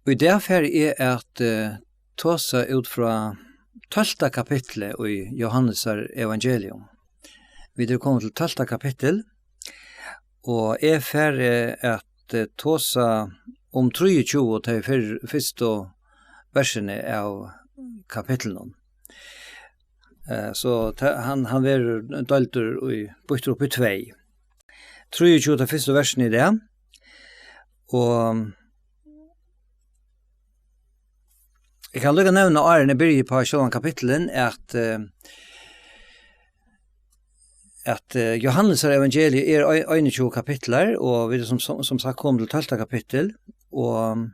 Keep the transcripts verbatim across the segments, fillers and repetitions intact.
Í dag fari eg at, eh, tosa út frá tólvta kapitli í Jóhannesar evangelium. Vit eru komin til tólvta kapittul, og eg fari at, eh, tosa um trýogtjúgu, tey fyrr-, fyrstu versini av kapitlinum. Eh, so ta-, hann, hann verður deildur í, býttur upp í tvey. Trýogtjúgu, tey fyrstu versini í dag. Og eg kann líka nevna, áðrenn eg byrji upp á sjálvan kapittulin, at, eh, at, eh, Jóhannesar evangelium er ein-, einogtjúgu kapitlar, og vit eru sum, sum, sum sagt komin til tólvta kapittul, og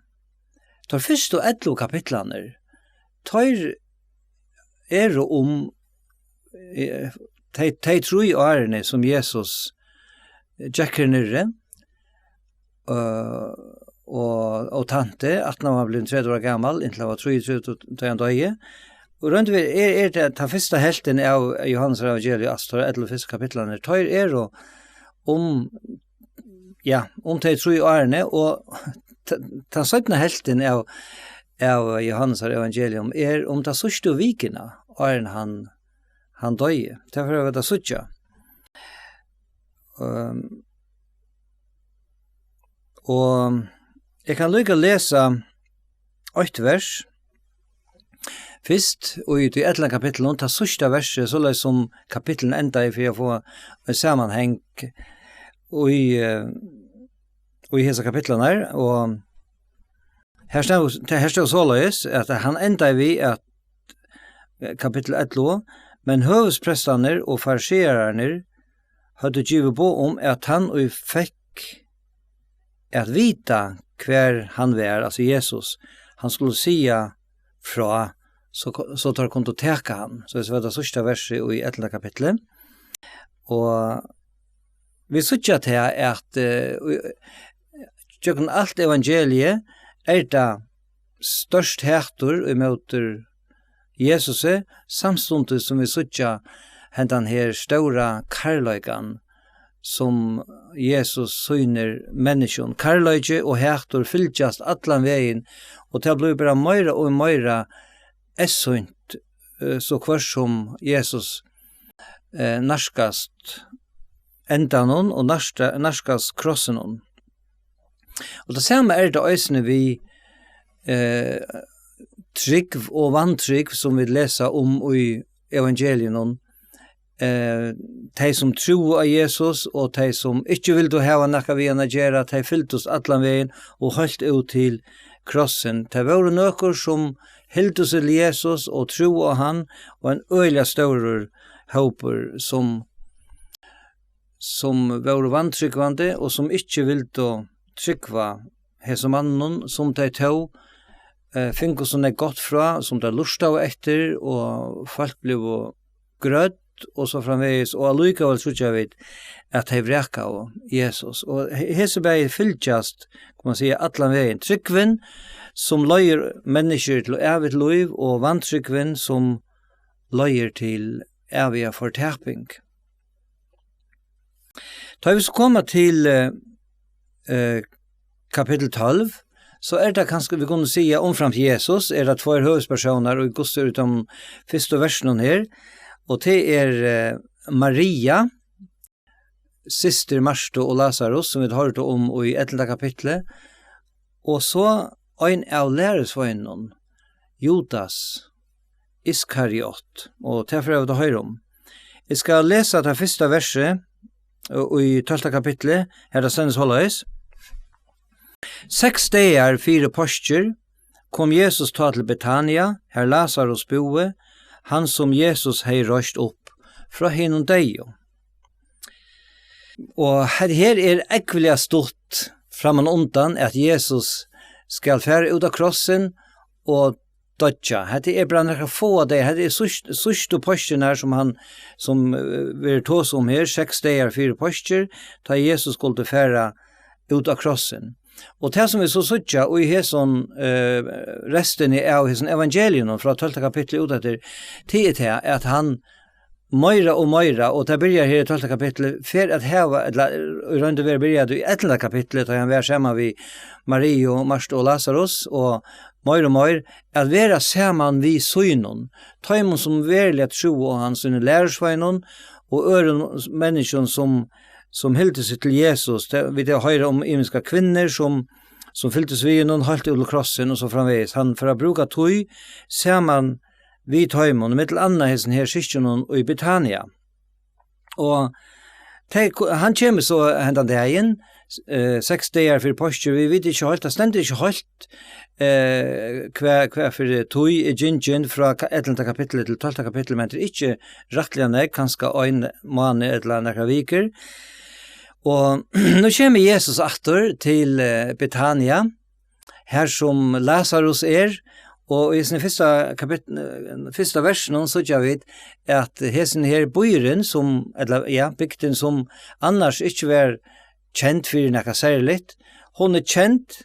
teir fyrstu ellivu kapitlarnir, teir eru um, eh, tey, tey trý árini sum Jesus gekk her niðri, eh, og, og tænti, ætli hann var blivin tretivu ára gamal, inntil hann var trýogtretivu, tá hann doyði. Og í roynd og veru er, er tað, tann fyrsta helvtin av Jóhannesar evangelium, altso teir ellivu fyrstu kapitlarnir, teir eru um, ja, um tey trý árini, og t-, tann seinna helvtin av, av Jóhannesar evangelium er um ta síðstu vikuna, áðrenn hann, hann doyði. Tað fara vit at síggja. Ehm, og eg kann líka lesa eitt vers. Fyrst í tí ellivta kapitlinum, tað síðsta versið, soleiðis sum kapitlin endaði, fyri at fáa ein samanhang í, eh, í hesar kapitlarnar, og her stóð, her stóð soleiðis, at hann endaði við, at, eh, kapittul ellivu: "Men høvuðsprestarnir og fariseararnir høvdu givið boð um, at tann, ið fekk at vita, hvar hann var," altso Jesus, "hann skuldi siga frá, so, so teir kundu taka hann." So hetta var tað síðsta versið í ellivta kapitli. Og vit síggja tað, at, eh, í, gjøgnum alt evangeliið er tað størst hatur ímóti Jesusi, samstundis sum vit síggja hendan her stóra kærleikan, sum Jesus sýnir menniskjum. Kærleiki og hatur fylgjast allan vegin, og tað blívur bara meira og meira eyðsýnt, eh, so hvørt sum Jesus, eh, nærkast endanum og nærsta-, nærkast krossinum. Og tað sama er tað eisini við, eh, trúgv og vantrúgv, sum vit lesa um í evangeliunum. Eh, tey sum trúðu á Jesus og tey sum ikki vildu hava nakað við hann at gera, tey fylgdust allan vegin og heilt út til krossin. Tað vóru nøkur sum hildu seg til Jesus og trúðu á hann, og ein øgiliga stórur hópur sum, sum vóru vantrúgvandi og sum ikki vildu trúgva hesum manninum, sum tey tó, eh, fingu so nógv gott frá, sum tey lurtaðu eftir, og fólk blivu grødd og so framvegis, og allíkavæl síggja vit, at tey vrakaðu Jesus. Og he-, hesi bæði fylgjast, kann man siga, allan vegin. Trúgvin, sum leiðir menniskjur til ævigt lív, og vantrúgvin, sum leiðir til æviga fortaping. Tá vit so koma til, eh, eh, kapittul tólv, so er tað kanska, vit kunnu siga, umframt Jesus, er tað tveir høvuðspersónar í hvussu er í teimum fyrstu versunum her, og tað er, eh, Maria, systir Martu og Lazarus, sum vit hoyrdu um í ellivta kapitli, og so ein av lærisveinunum, Judas Iskariot, og tað fara vit at hoyra um. Eg skal lesa tað fyrsta versið, eh, í tólvta kapitli, har tað stendur soleiðis: Seks dagar fyri páskir kom Jesus tá til Betania, har Lazarus búði, hann sum Jesus hevði reist upp frá hinum deyðu. Og her, her er ógvuliga stutt framman undan, at Jesus skal fara út á krossin og doyggja. Hetta er bara nakrar fáar dagar. Hetta er síðst-, síðstu páskirnar, sum hann, sum, eh, verður tosað um her, seks dagar fyri páskir, tá Jesus skuldi fara út á krossin. Og tað, sum vit so síggja í hesum, eh, restini av hesum evangeliunum frá tólvta kapitli út eftir, tað er tað, at hann meira og meira, og tað byrjar her í tólvta kapitli, fer at hava, ella í roynd og veru byrjar í ellivta kapitli, tá hann var saman við Mariu, Martu og Lasarus, og meir og meir, at vera saman við sínum, teimum sum veruliga trúðu á hann, sínum lærisveinum og øðrum menniskjum sum, sum hildu seg til Jesus. Tað, vit hava hoyrt um ymiskar kvinnur sum, sum fylgdust við honum heilt út til krossin og so framvegis. Hann fer at brúka tíð saman við teimum, millum annað hesum her systkinum í Betania. Og tey, hann kemur so hendan dagin, eh, seks dagar fyri páskir, vit vita ikki heilt, tað stendur ikki heilt, eh, hvat, hvat fyri tíð er gingin frá ka-, ellivta kapitli til tólvta kapitli, men tað er ikki rættiliga nógv, kanska ein mánað ella nakrar vikur. Og nú kemur Jesus aftur til, eh, Betania, har sum Lasarus er, og í sín fyrsta kapit-, fyrsta versinum síggja vit, at hesin her býurin, sum, ella, ja, bygdin, sum annars ikki var kend fyri nakað serligt, hon er kend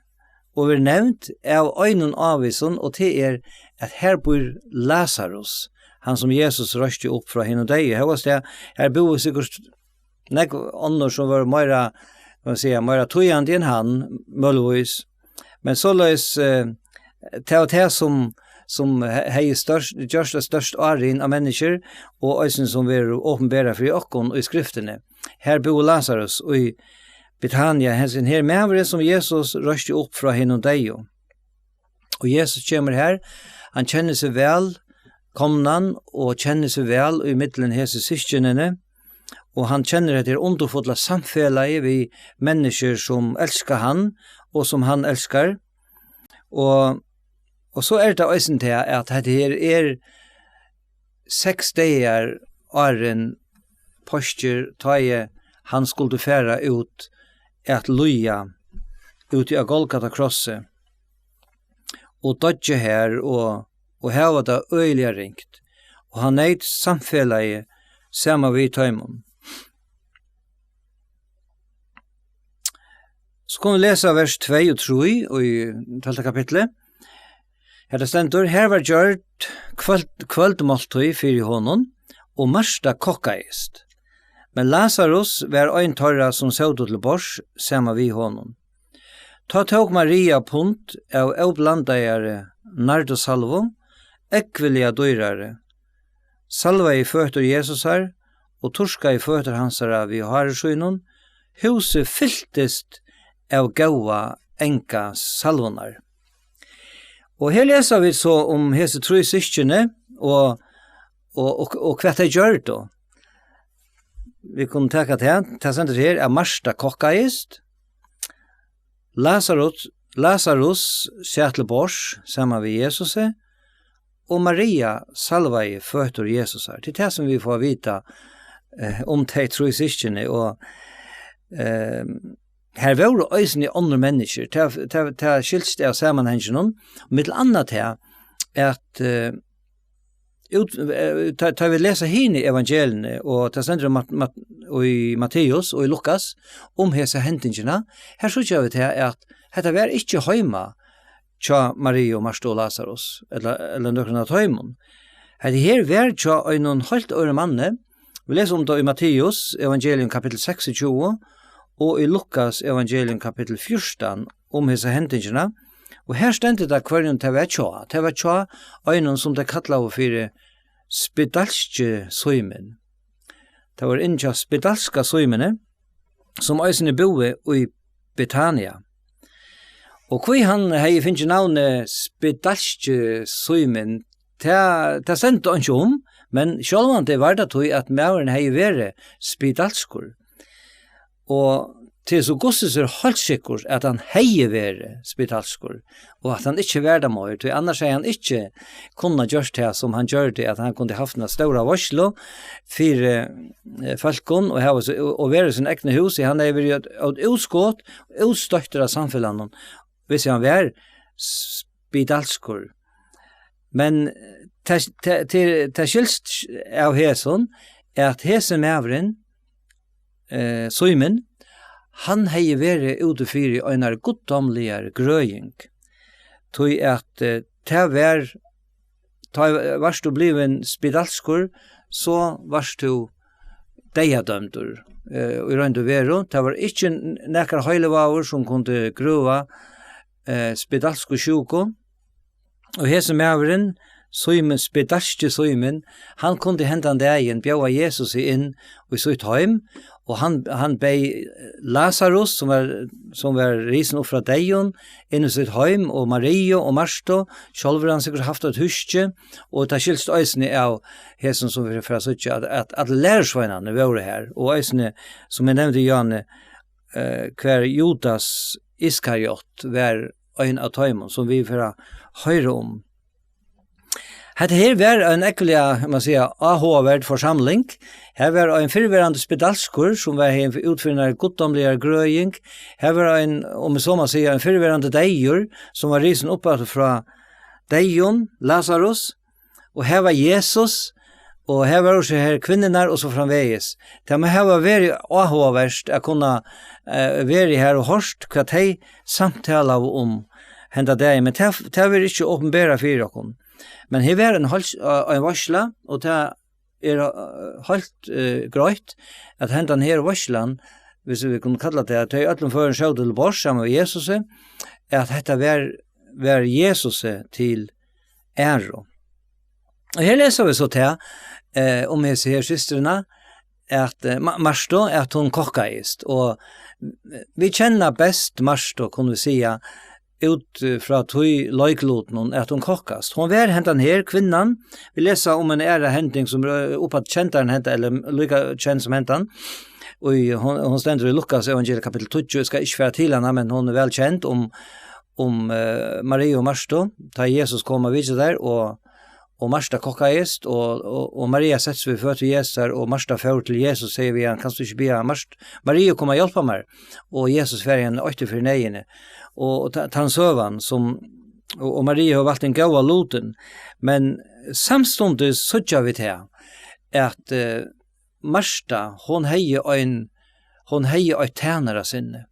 og verður nevnd av einum ávísum, og tað er, at har býr Lasarus, hann sum Jesus reisti upp frá hinum deyðu. Hóast tað, har búðu sikkurt nógv onnur sum vóru meira, kann man siga, meira týðandi enn hann, møguligvis. Men soleiðis, eh, tað var tað sum, sum he-, hevði størst, gjørt eitt størst árin av menniskjur, og eisini sum verður opinberað fyri okkum í skriftini. Har búði Lasarus í Betania, hesin her maðurin sum Jesus reisti upp frá hinum deyðu. Og Jesus kemur har, hann kennir seg væl komnan og kennir seg væl í millum hesi systkinini, og hann kennir hetta her undurfulla samfelagið við menniskjur sum elska hann og sum hann elskar. Og, og so er tað eisini tað, at hetta her er seks dagar áðrenn páskir, tá ið hann skuldi fara út at líða úti á Golgata krossi og doyggja har og, og hava tað øgiliga ringt. Og hann neyt samfelagið saman við teimum. So kunnu vit lesa vers tvey og trý í tólvta kapitli. Har tað stendur: Har var gjørd kvøld-, kvøldmáltíð fyri honum, og Marta kokkaðist. Men Lasarus var ein teirra, sum sótu til borðs saman við honum. Tá tók Maria pund av óblandaðari nardusalvu, ógvuliga dýrari, salvaði føtur Jesusar og turkaði føtur hansara við hári sínum. Húsið fyltist av góða enga salvunnar. Og her lesa vit so um hesi trý systkini og, og, og, og hvat tey gjørdu. Vit kunnu taka tað, tað stendur her, at Marta kokkaðist, Lasarus, Lasarus sat til borðs saman við Jesusi, og Maria salvaði føtur Jesusar. Tað er tað, sum vit fáa at vita, eh, um tey trý systkini, og, eh, har vóru eisini onnur menniskju. Tað, tað, tað skilst av samanhanginum, millum annað tað, at, eh, út, eh, tá, tá vit lesa hini evangeliini, og tað stendur í Mat-, Mat-, í Matteus og í Lukas um hesa hendingina, har síggja vit tað, at hetta var ikki heima hjá Mariu, Martu og Lasarus, ella, ella nøkrum av teimum. Hetta her var hjá einum heilt øðrum manni. Vit lesa um tað í Matteus evangelium kapitel seksogtjúgu og í Lukas evangelium kapitel fjúrtan um hesa hendingina. Og her stendur tað, hvørjum tað var hjá. Tað var hjá einum, sum tey kallaðu fyri spedalski Símun. Tað var inn hjá spedalska Símuni, sum eisini búði í Betania. Og hví hann hevði fingið navnið spedalski Símun, tað, tað stendur einki um, men sjálvandi var tað tí, at maðurin hevði verið spedalskur. Og tað er so hvussu er heilt sikkurt, at hann hevði verið spedalskur, og at hann ikki var tað meir, tí annars hevði hann ikki kunnað gjørt tað, sum hann gjørdi, at hann kundi havt eina stóra veitslu fyri, eh, fólkum og hava, og, og verið í sín egna húsi. Hann hevði verið eitt, eitt útskot, útstøttur av samfelagnum, hvis hann var spedalskur. Men tað, tað, tað, tað skilst av hesum, at hesin maðurin, eh, Símun, hann hevði verið úti fyri einari guddómligari grøðing. Tí at, eh, tað var, tá vart tú blivin spedalskur, so vart tú deyðadømdur, eh, í roynd og veru. Tað var ikki n-, nakar heilivágur, sum kundi grøva, eh, spedalsku sjúku. Og hesin maðurin, Símun, spedalski Símun, hann kundi hendan dagin bjóða Jesusi inn í sítt heim, og hann, hann beyð Lasarus, sum var, sum var risin upp frá deyðum, inn í sítt heim, og Mariu og Martu, sjálvur hann sikkurt havt eitt húski, og tað skilst eisini av hesum, sum vit fara at síggja, at, at, at lærisveinarnir vóru har, og eisini, sum eg nevndi, Johanne, eh, hvar Judas Iskariot var ein av teimum, sum vit fara at hoyra um. Hetta her var ein ógvuliga, kann man siga, áhugaverd forsamling. Her var ein fyrrverandi spedalskur, sum var her útfyri guddómligar grøðing. Her var ein, um eg so má siga, ein fyrrverandi deyður, sum var risin upp aftur frá deyðum, Lasarus. Og her var Jesus, og her var også her kvinnurnar, og so framvegis. Tað má hava verið áhugavert at kunna, eh, verið her og hoyrt hvat tey samtalaðu um henda dagin, men tað, tað verður ikki opinberað fyri okkum. Men her var ein, eh, ein veitsla, og tað er, eh, heilt, eh, greitt, at hendan her veitslan, hvis vit kunnu kalla tað, at tey í øllum førum sótu til borðs saman við Jesusi, at hetta var, var Jesusi til æru. Og her lesa vit so tað, eh, um hesi her systrina, at, eh, Ma-, Martu, at hon kokkaðist, og vit kenna best Martu, kunnu vit siga, út, eh, frá tí leiklutinum, at hon kokkast. Hon var hendan her kvinnan. Vit lesa um eina aðra hending, sum er, eh, uppaftur kendari enn henda, ella líka kend sum hendan. Og hon, hon stendur í Lukas evangeliet kapittul tíggju, eg skal ikki fara til hana, men hon er væl kend um, um, eh, Maria og Martu, tá Jesus kom at vitja tær, og, og Marta kokkaðist, og, og, og Maria setti seg við føtur Jesusar, og Marta fór til Jesus, sigur við hann: "Kanst tú ikki biðja Mart-, Maria koma og hjálpa mær?" Og Jesus fær henni eitt fyri neyðini. Og, og ta-, tann søgan sum, og, og Maria hevur valt ein góðan lutin, men samstundis síggja vit her, at, eh, Marta, hon hevði ein, hon hevði eitt tænarasinni.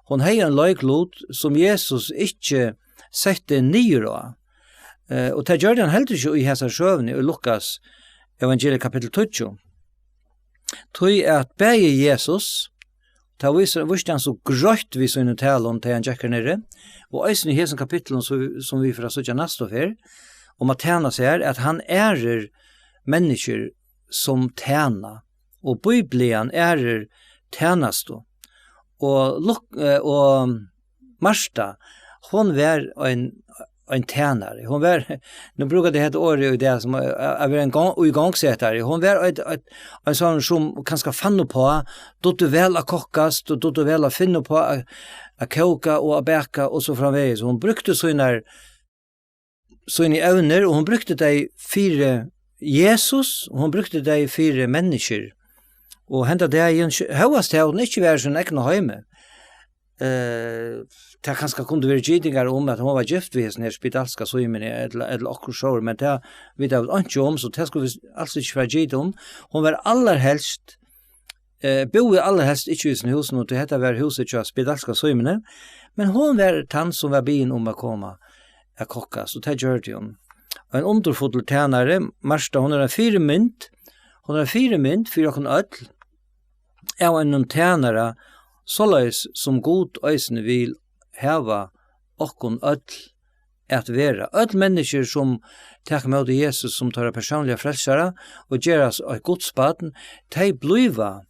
Hon hevði ein leiklut sum Jesus ikki setti niður á. Eh, og tað gjørdi hann heldur ikki í hesari søguni í Lukas evangeliet kapittul tíggju. Tí at bæði Jesus, tað vísir, vísti hann so greitt við sínum talum, tá hann gekk her niðri, og eisini í hesum kapitlum, sum, sum vit fara at síggja næstu ferð, um at tæna sær, at hann ærir menniskjur sum tæna, og Biblian ærir tænastu. Og Luk-, eh, og Marta, hon var ein, ein tænari. Hon var, nú brúka tey hetta orðið í dag, sum at, at vera ein gang-, ígongsetari. Hon var eitt, eitt, ein sånn sum kanska fann upp á, dugdi væl at kokkast, og dugdi væl at finna upp á at, at kóka og at baka og so framvegis. Hon brúkti sínar síni evnir, og hon brúkti tey fyri Jesus, og hon brúkti tey fyri menniskjur. Og henda dagin, hóast tað, hon ikki var í sínum egna heimi, eh, tað kanska kundi verið gitingar um, at hon var gift við hesum her spedalska Símoni, ella, ella okkurt sovorðið, men tað vita vit einki um, so tað skulu vit als ikki fara at gita um. Hon var allarhelst eh, búði allarhelst ikki í hesum húsinum, tí hetta var húsið hjá spedalska Símoni, men hon var tann, sum var biðin um at koma at kokkast, og tað gjørdi hon. Ein undurfullur tænari, Marta, hon er ein fyrimynd, hon er ein fyrimynd fyri okkum øll, av einum tænara, soleiðis sum Gud eisini vil hava okkum øll at vera. Øll menniskjur, sum taka ímóti Jesus sum teirra persónliga frelsara og gerast eitt Guds barn, tey blíva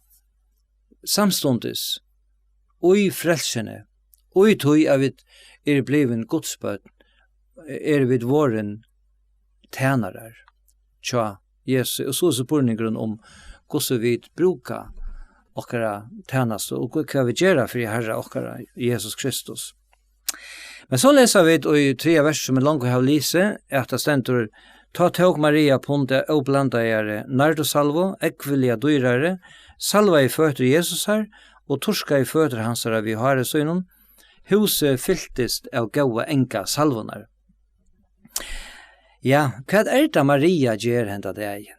samstundis í frelsuni, í tí at vit eru blivin Guds børn, eru vit vorðin tænarar hjá Jesusi. Og so er spurningurin um, hvussu vit brúka okkara tænastu og hvat vit gera fyri Harra okkara Jesus Kristus. Men so lesa vit í triðja vers, sum vit longu hava lisið, at tað stendur: "Tá tók Maria pund av óblandaðari nardussalvu, ógvuliga dýrari, salvaði føtur Jesusar og turkaði føtur hansara við hári sínum. Húsið fyltist av góða anga salvunnar." Ja, hvat er tað Maria ger henda dagin?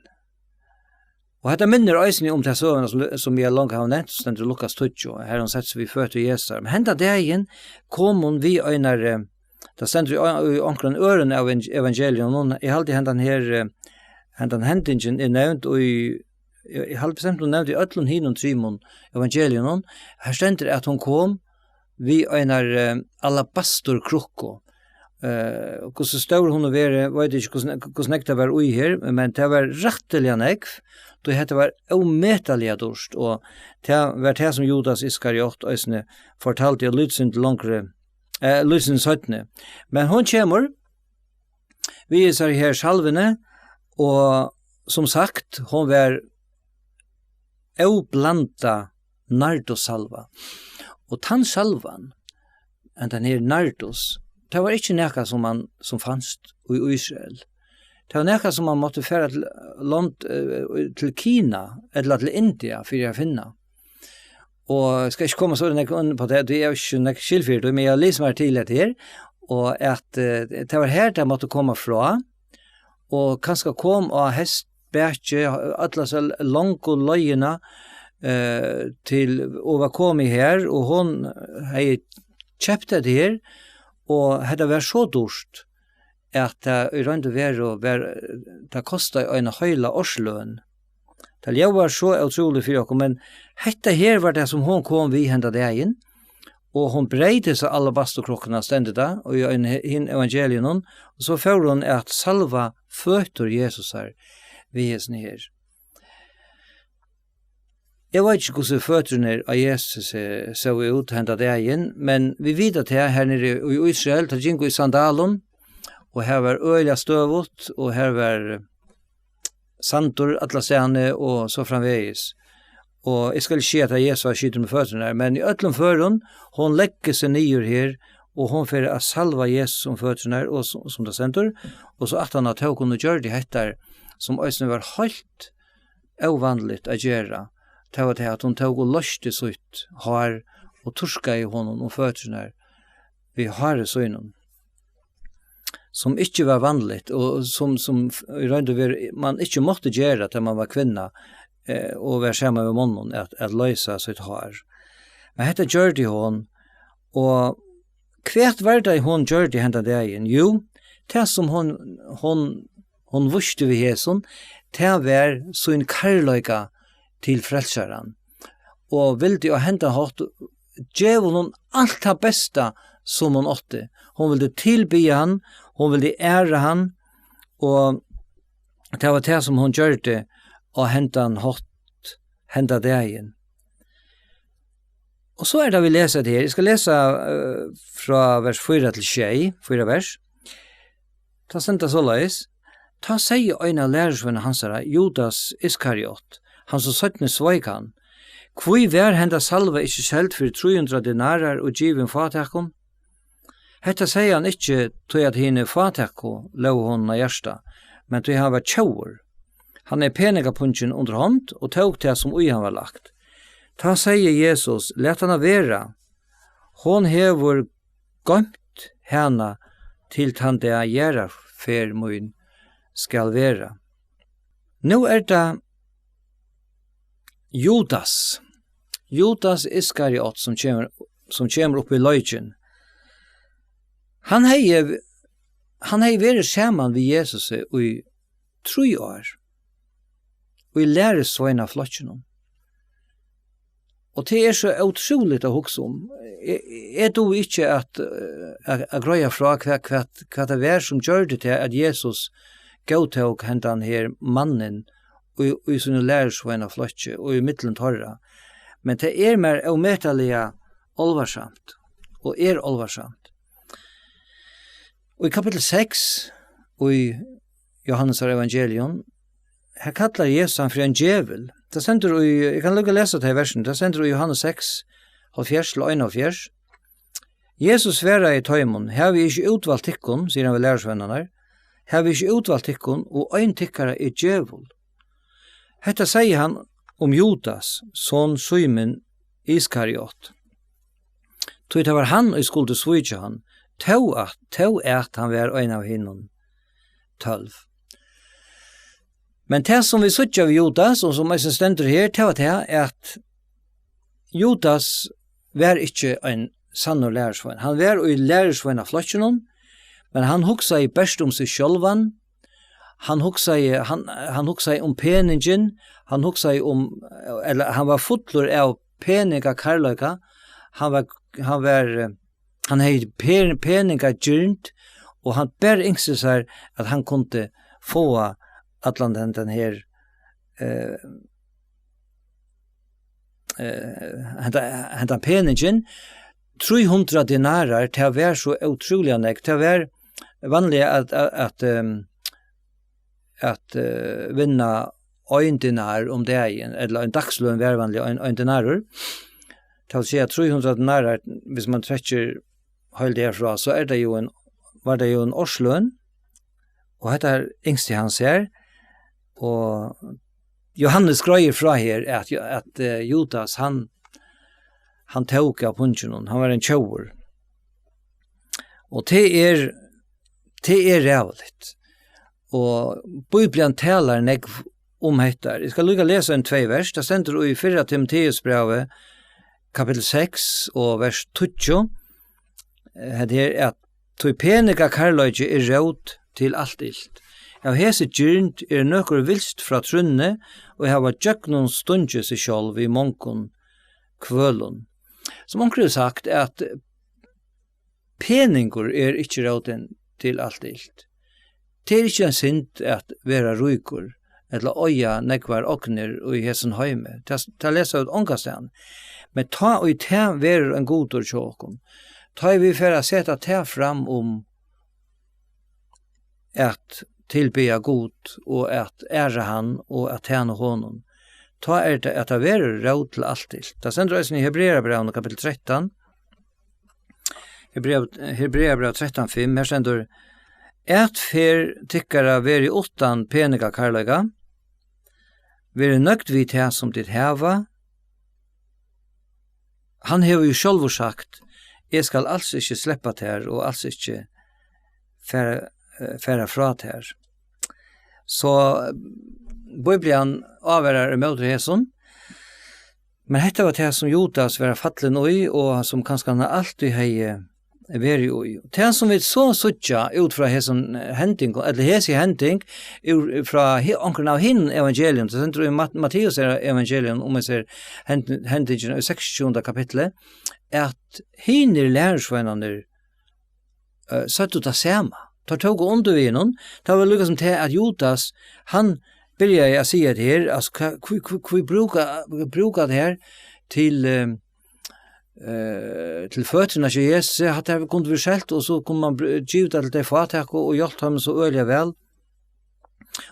Og hetta minnir eisini um ta søguna, sum, sum eg longu havi nevnt, sum stendur í Lukas tíggju, har hon setti seg við føtur Jesusar. Men henda dagin kom hon við einari, eh, tað stendur í, í onkrum øðrum av evangelium, hon, eg haldi, hendan her, eh, Hendan hendingin er nevnd í, eg, eg haldi bestemt, hon nevnd í øllum hinum trimum evangeliunum. Her stendur, at hon kom við einar, eh, alabasturkrukku. Eh, hvussu stór hon hevur verið, veit eg ikki, hvussu ne-, hvussu nógv tað var í her, men tað var rættiliga nógv, tí hetta var ómetaliga dýrt, og tað var tað, sum Judas Iskariot eisini fortaldi, og lítið sindur longri, eh, lítið sindur seinni. Men hon kemur við hesari her salvuni, og sum sagt, hon var óblandað nardussalva. Og tann salvan, hendan her nardus, tað var ikki nakað, sum man, sum fanst í Ísrael. Tað var nakað, sum man mátti fara til lond, eh, til Kina ella til India fyri at finna. Og eg skal ikki koma so nógv inn á tað, tí eg havi ikki nógv skil fyri tí, men eg havi lisið mær til hetta her, og at, eh, tað var her, tað mátti koma frá, og kanska kom á hestbaki alla hesa longu leiðina, eh, til, og var komið her, og hon hevði keypt hetta her, og hetta var so dýrt, at tað í roynd og veru var, tað kostaði eina heila ársløn. Tað ljóðar so ótrúligt fyri okkum, men hetta her var tað, sum hon kom við henda dagin, og hon breyt hesa alabasturkrukkuna, stendur tað, og í ein he-, hin evangeliunum, og so fór hon at salva føtur Jesusar við hesum her. Eg veit ikki, hvussu føturnir á Jesusi sóu út henda dagin, men vit vita tað, her niðri í Ísrael, teir gingu í sandalum, og her var øgiliga støðugt, og her var sandur allastaðni og so framvegis. Og eg skal ikki siga, at Jesus var skitin um føturnar, men í øllum førum, hon leggur seg niður her, og hon fer at salva Jesus um føturnar, og sum, sum tað stendur, og so aftaná tók hon og gjørdi hetta, sum eisini var heilt óvanligt at gera. Tað var tað, at hon tók og loysti sítt hár og turkaði honum um føturnar við hári sínum, sum ikki var vanligt, og sum, sum f-, í roynd og veru man ikki mátti gera, tá man var kvinna, eh, og var saman við monnum, at, at loysa sítt hár. Men hetta gjørdi hon, og hvat var tað, hon gjørdi henda dagin? Jú, tað, sum hon, hon, hon vísti við hesum, tað var sín kærleika til Frelsaran, og vildi á hendan hátt geva honum alt tað besta, sum hon átti. Hon vildi tilbiðja hann, hon vildi æra hann, og tað var tað, sum hon gjørdi á hendan hátt, henda dagin. Og so er tað, vit lesa hetta her. Eg skal lesa, eh, frá vers fýra til sjey, fýra vers. Tað stendur soleiðis: Tá segði ein av lærisveinum hansara, Judas Iskariot, hann, sum seinni sveik hann: Hví var henda salva ikki seld fyri trý hundrað denarar og givin fátækum? Hetta segði hann ikki, tí at hini fátæku lógu honum á hjarta, men tí hann var tjóvur. Hann hevði peningapungin undir hond og tók tað, sum í hann var lagt. Tá segði Jesus: Lat hana vera. Hon hevur goymt hana til tann dag, jarðarferð mín skal vera. Nú er tað Judas, Judas Iskariot, sum kemur, sum kemur upp í leikin. Hann hevði, hann hevði verið saman við Jesusi í trý ár, í lærisveinaflokkinum. Og tað er so ótrúligt at hugsa um. Eg, eg dugi ikki at, eh, at, at greiða frá, hvat, hvat, hvat tað var, sum gjørdi tað, at Jesus góðtók hendan her mannin í, í sínum lærisveinaflokki og í millum teirra. Men tað er mær ómetaliga álvarsamt, og er álvarsamt. Og í kapittul seks í Jóhannesar evangelium, her kallar Jesus hann fyri ein djevul. Tað stendur í, eg kann líka lesa tey versini, tað stendur í Jóhannes seks, hálvfjerðs til einoghálvfjerðs. Jesus svaraði teimum: Havi eg ikki útvalt tykkum, sigur hann við lærisveinarnar, havi eg ikki útvalt tykkum, og ein tykkara er djevul. Hetta segði hann um Judas, son Símun Iskariot. Tí tað var hann, ið skuldi svíkja hann, tó at, tó at hann var ein av hinum tólv. Men tað, sum vit síggja við Judas, og sum eisini stendur her, tað var tað, at Judas var ikki ein sannur lærisvein. Hann var í lærisveinaflokkinum, men hann hugsaði bert um seg sjálvan. Hann hugsaði, hann, hann hugsaði um peningin, hann hugsaði um, ella hann var fullur av peningakærleika, hann var, hann var, eh, hann hevði pen-, peningagirnd, og hann bara ynskti sær, at hann kundi fáa allan den, den her, eh, eh, henda, henda peningin, trý hundrað denarar, tað var so ótrúliga nógv. Tað var vanliga at, at, at, ehm, at, eh, vinna ein denar um dagin, ella ein dagsløn var vanliga ein, ein denarur. Tað vil siga, trý hundrað denarar, hvis man trekkir heilt herfrá, so er tað jo ein, var tað jo ein ársløn, og hetta her ynskti hann sær, og Johannes greiðir frá her, at, at, eh, Judas, hann, hann tók av punginum, hann var ein tjóvur. Og tað er, tað er ræðuligt. Og Bíblian talar nógv um hetta. Eg skal líka lesa ein tvey vers. Tað stendur í fyrra Timoteusbrævi, kapittul seks og vers tíggju. Eh, hetta her er, at tí peningakærleiki er rót til alt ilt. Av hesi girnd er nøkur vilst frá trúnni og hava gjøgnumstungið seg sjálv við mongum kvølum. Sum onkur hevur sagt, at peningur er ikki rótin til alt ilt. Tað er ikki ein synd at vera ríkur, ella eiga nógvar ognir í hesum heimi. Tað, tað lesa vit ongastaðni. Men tá ið tað verður ein gudur hjá okkum, tá ið vit fara at seta tað fram um at tilbiðja Gud og at æra hann og at tæna honum, tá er tað, at tað verður rót til alt ilt. Tað stendur eisini í Hebrearabrævinum, kapittul trettan, Hebrea-, Hebreabræv trettan fimm, her stendur: "Atferð tykkara verið uttan peningakærleika, verið nøgd við tað, sum tit hava." Hann hevur jú sjálvur sagt: "Eg skal als ikki sleppa tær og als ikki fara, eh, fara frá tær." So, eh, Biblian ávarar ímóti hesum. Men hetta var tað, sum Judas var fallin í, og sum kanska hann altíð hevði verið í. Tað, sum vit so síggja út frá hesum, eh, hendingum, ella hesi hending, úr, frá he-, onkrum av hinum evangelium, so stendur í Mat-, Matteus er evangelium, um eg sær hend-, hendingina í seksogtjúgunda kapitli, at hinir lærisveinarnir eh, søgdu tað sama. Teir tóku undir við honum. Tað var líka sum tað, at Judas, hann byrjaði at siga hetta her, altso, hvat, hví, hví, hví brúka, brúka tað her til, eh, eh, til føturnar hjá Jesusi, hatta her kundi verið selt, og so kundi man br-, givið tað til tey fátæku og hjálpt teimum so øgiliga væl.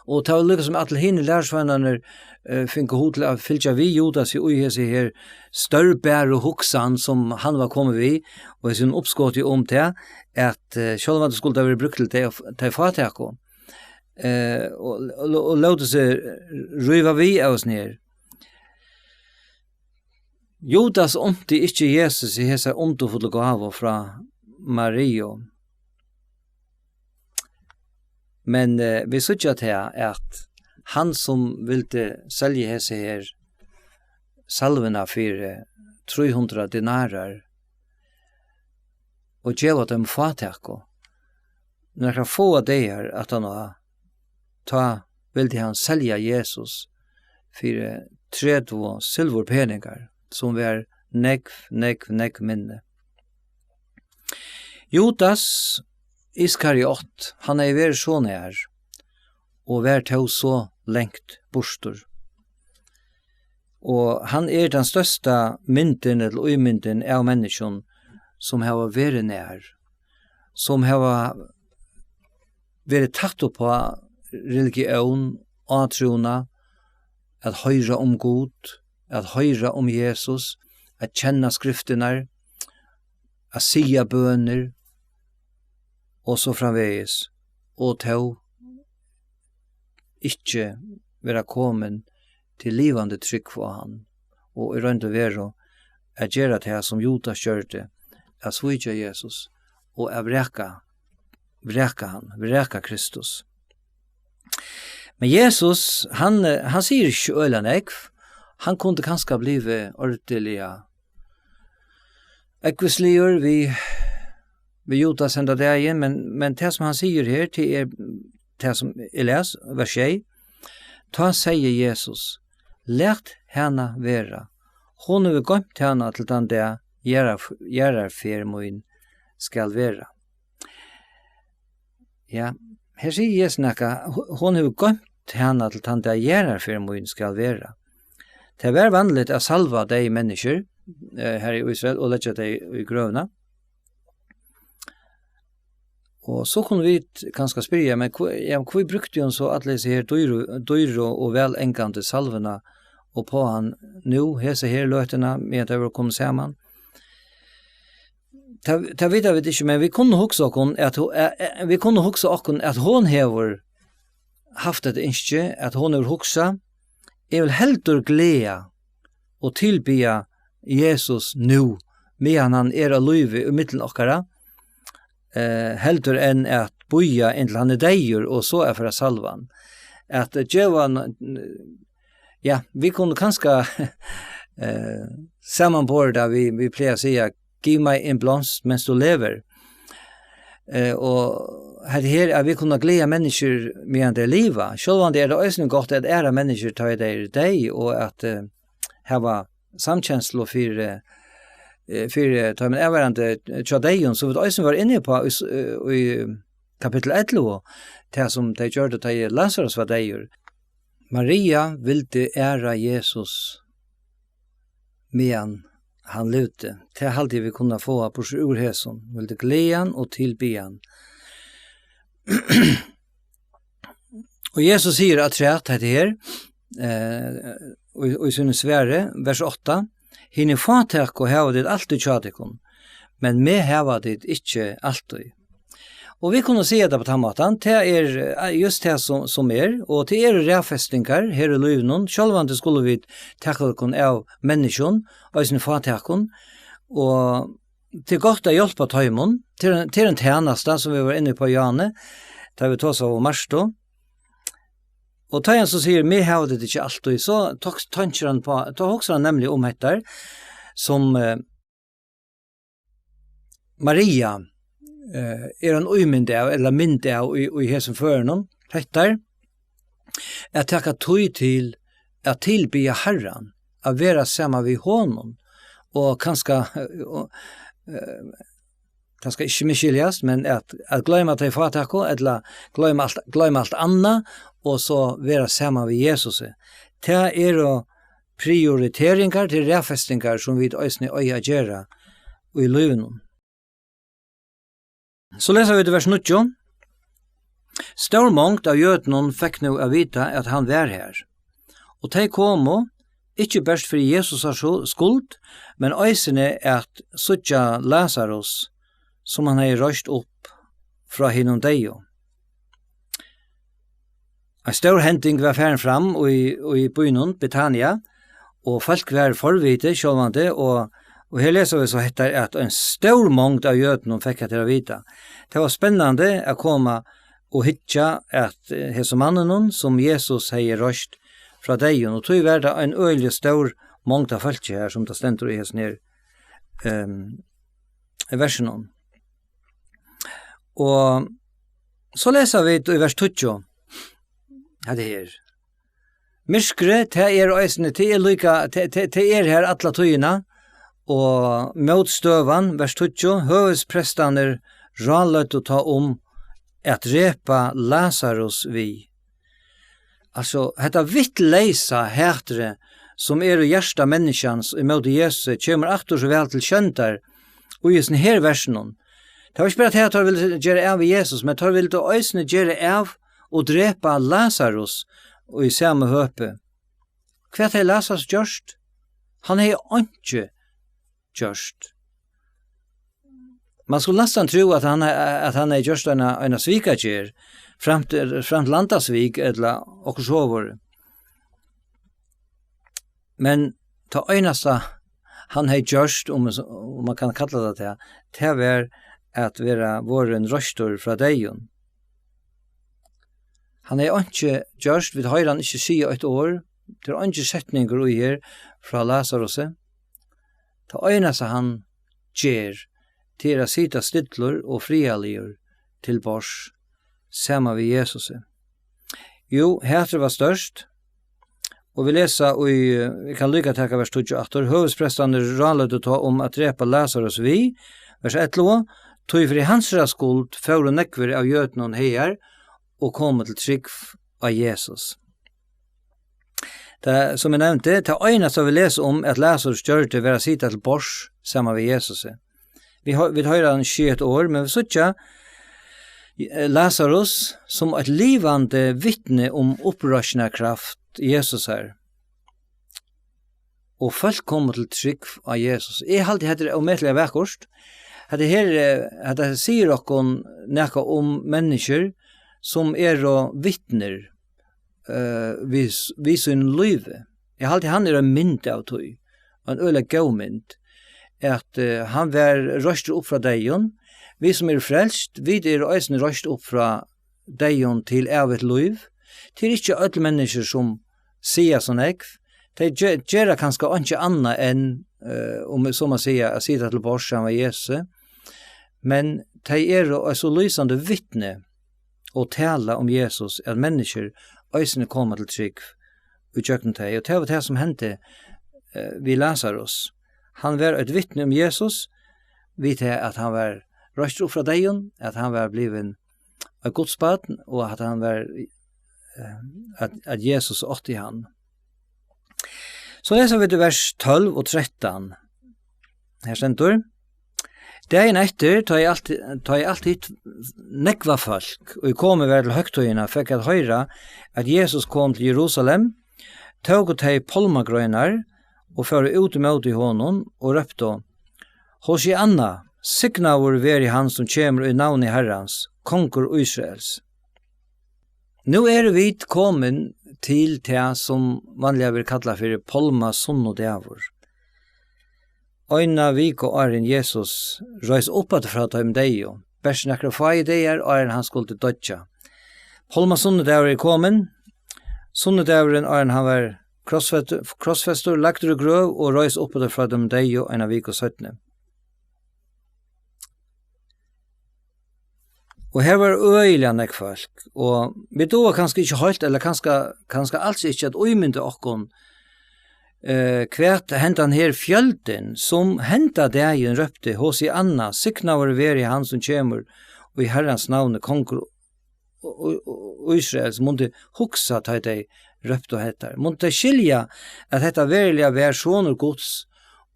Og tað var líka sum allir hinir lærisveinarnir, eh, fingu hug til at fylgja við Judasi í hesi her stórbæru hugsan, sum hann var komin við, og hesum uppskoti um tað, at, eh, sjálvandi skuldi tað verið brúkt til tey, tey fátæku, eh, og, og, og lótu seg ríva við av hesum her. Judas umti ikki Jesus í hesa undurfullu gávu frá Mariu. Men, eh, vit síggja tað, at hann, sum vildi selja hesa her salvuna fyri trý hundrað denarar og geva teimum fátæku, nakrar fáar dagar aftaná, tá vildi hann selja Jesus fyri tretivu silvurpeningar, sum var nógv, nógv, nógv minni. Judas Iskariot, hann hevði verið so nær, og var tó so langt burtur. Og hann er tann størsta myndin, ella ímyndin, av menniskjum, sum hava verið nær, sum hava verið tætt uppá religión, átrúnað, at hoyra um Gud, at hoyra um Jesus, at kenna skriftirnar, at siga bønir, og so framvegis, og tó ikki vera komin til livandi trúgv á hann, og í roynd og veru at gera tað, sum Judas gjørdi, at svíkja Jesus og at vraka, vraka hann, vraka Kristus. Men Jesus, hann, eh, hann sigur ikki øgiliga nógv. Hann kundi kanska blivið ordiliga ógvusligur við, við Judas henda dagin, men, men tað, sum hann sigur her, tað er, tað sum eg les, vers sjey. Tá segði Jesus: "Lat hana vera. Hon hevur goymt hana til tann dag, jarðarf-, jarðarferð mín skal vera." Ja, her sigur Jesus nakað, ho-, hon hevur goymt hana til tann dag, jarðarferð mín skal vera. Tað var vanligt at salva deyð menniskjur, eh, her í Ísrael og leggja tey í grøvina. Og so kunnu vit kanska spyrja, men hví, ja, hví brúkti hon so allar hesi her dýru, dýru og vælangandi salvuna uppá hann nú, hesa her løtuna, meðan tey vóru komin saman? Tað, tað vita vit ikki, men vit kunnu hugsa okkum, at ho-, eh, eh, vit kunnu hugsa okkum, at hon hevur havt eitt ynski, at hon hevur hugsað: "Eg vil heldur gleða og tilbiðja Jesus nú, meðan hann er á lívi í millum okkara, eh, heldur enn at bíða inntil hann er deyður og so at fara at salva hann." At, eh, geva hann, ja, vit kunnu kanska, eh, samanborið tað við, vit plaga at siga: "Giv meg en blomst mens du lever." Eh, og hetta her, at vit kunnu gleða menniskjur meðan tey liva. Sjálvandi er tað eisini gott at æra menniskjur, tá ið tey eru deyð, og at, eh, hava samkenslu fyri, eh, fyri, tá men avverandi, eh, hjá deyðum, sum vit eisini vóru inni uppá í s-, eh, í kapittul ellivu, tað sum tey gjørdu, tá ið Lazarus var deyður. Maria vildi æra Jesus meðan hann livdi. Tað haldi eg, vit kunnu fáa burtur úr hesum. Vildi gleða hann og tilbiðja hann. Og Jesus sigur afturat hetta her, eh, í, í sínum svari, vers átta: "Hini fátæku hava tit altíð hjá tykkum, men meg hava tit ikki altíð." Og vit kunnu siga tað á tann mátan, tað er, eh, júst tað sum, sum er, og tað eru raðfestingar her í lívinum. Sjálvandi skulu vit taka okkum av menniskjum, eisini fátækum, og tað er gott at hjálpa teimum. Tað er ein, tað er ein tænasta, sum vit vóru inni uppá, Jane, tá vit tosaðu um Martu. Og tá hann so sigur: "Meg hava tit ikki altíð", so tok-, tenkir hann uppá, tá hugsar hann nemliga um hetta, sum, eh, Maria, eh, er ein ímynd av, ella mynd av í, í hesum førinum. Hetta, at taka tíð til at tilbiðja Harran, at vera saman við honum, og kanska, eh, og, eh, tað skal ikki misskiljast, men at, at gloyma tey fátæku, ella gloyma alt, gloyma alt annað, og so vera saman við Jesusi. Tað eru prioriteringar, til raðfestingar, sum vit eisini eiga at gera í lívinum. So lesa vit í vers níggju: "Stór mongd av jødunum fekk nú at vita, at hann var har. Og tey komu, ikki bert fyri Jesusar su-, skuld, men eisini at síggja Lazarus, sum hann hevði reist upp frá hinum deyðu." Ein stór hending var farin fram í, í býnum Betania, og fólk var forvitið sjálvandi, og, og her lesa vit so hetta, at ein stór mongd av jødunum fekk hetta at vita. Tað var spennandi at koma og hyggja at, eh, hesum manninum, sum Jesus hevði reist frá deyðum, og tí var tað ein øgiliga stór mongd av fólki her, sum tað stendur í hesum her, ehm, versinum. Og so lesa vit í vers tíggju, hetta her: "Myrkrið, tað er eisini, tað er líka, tað, tað, tað er her alla tíðina." Og mótstøðan, vers tíggju: "Høvuðsprestarnir ráðløgdu tá um at drepa Lazarus við." Altso, hetta vittleysa hatrið, sum er í hjarta menniskjans ímóti Jesusi, kemur aftur so væl til sjóndar í hesum her versinum. Tað var ikki bara tað, at teir vildu gera av við Jesus, men teir vildu eisini gera av og drepa Lazarus í sama høpi. Hvat hevði Lazarus gjørt? Hann hevði einki gjørt. Man skuldi næstan trúð, at hann, at hann hevði gjørt eina, eina svikagerð, framt, framt landasvik, ella okkurt sovorðið. Men tað einasta hann hevði gjørt, um, um man kann kalla tað tað, tað var at vera vorðin reistur frá deyðum. Hann hevði einki gjørt, vit hoyra hann ikki siga eitt orð, tað er eingin setningur í her frá Lasarusi. Tað einasta hann ger, tað er at sita stillur og friðarligur til borðs. saman við Jesusi. Jú, hatrið var stórt, og vit lesa í, vit kann líka taka vers tíggju aftur: Høvuðsprestarnir ráðløgdu tá um at drepa Lasarus við, vers ellivu, tí fyri hansara skuld fóru nógvir av jødunum hagar og komu til trúgv á Jesus. Tað, sum eg nevndi, tað einasta vit lesa um, at Lasarus gjørdi, var at sita til borðs saman við Jesusi. Vit hoy-, vit hoyra hann siga eitt orð, men vit síggja, eh, Lasarus sum eitt livandi vitni um uppreisnarkraft Jesusar. Og fólk komu til trúgv á Jesus. Eg haldi, hetta er ómetaliga vakurt. Hetta her, eh, hetta sigur okkum nakað um menniskjur sum eru vitnir, eh, við s-, við sínum lívi. Eg haldi, hann er ein mynd av tí, ein øgiliga góð mynd, at, eh, hann var reistur upp frá deyðum. Vit sum eru frelst, vit eru eisini reist upp frá deyðum til ævigt lív. Tað er ikki øll menniskju sum siga so nógv. Tey ge-, gera kanska einki annað enn, eh, um so má siga, at sita til borðs saman við Jesusi. Men tey eru eitt so lýsandi vitni og tala um Jesus, at menniskjur eisini koma til trúgv í gjøgnum tey. Og tað var tað, sum hendi, eh, við Lasarus. Hann var eitt vitni um Jesus, við tað, at hann var reistur upp frá deyðum, at hann var blivin eitt Guds barn, og at hann var, eh, at, at Jesus átti hann. So lesa vit í vers tólv og trettan. Her stendur: Dagin eftir, tá ið alt, tá ið alt hitt nógva fólk, ið komið var til høgtíðina, fekk at hoyra, at Jesus kom til Jerusalem, tóku tey pálmagreinar og fóru út ímóti honum og róptu: Hosianna, signaður veri hann, sum kemur í navni Harrans, kongur Ísraels. Nú eru vit komin til tað, sum vanliga verður kallað fyri pálmasunnudagur. Eina viku áðrenn Jesus reis upp aftur frá teimum deyðu, bert nakrar fáir dagar áðrenn hann skuldi doyggja. Pálmasunnudagur er komin, sunnudagurin áðrenn hann var krossfestur, krossfestur, lagdur í grøv og reis upp aftur frá teimum deyðu eina viku seinni. Og her var øgiliga nógv fólk, og vit duga kanska ikki heilt, ella kanska, kanska als ikki, at ímynda okkum, eh, hvat hendan her fjøldin, sum henda dagin rópti: Hosianna, signaður veri hann, sum kemur í Harrans navni, kongur og, og, og Ísraels, mundi hugsa, tá ið tey róptu hettar. Mundu tey skilja, at hetta veruliga var Sonur Guds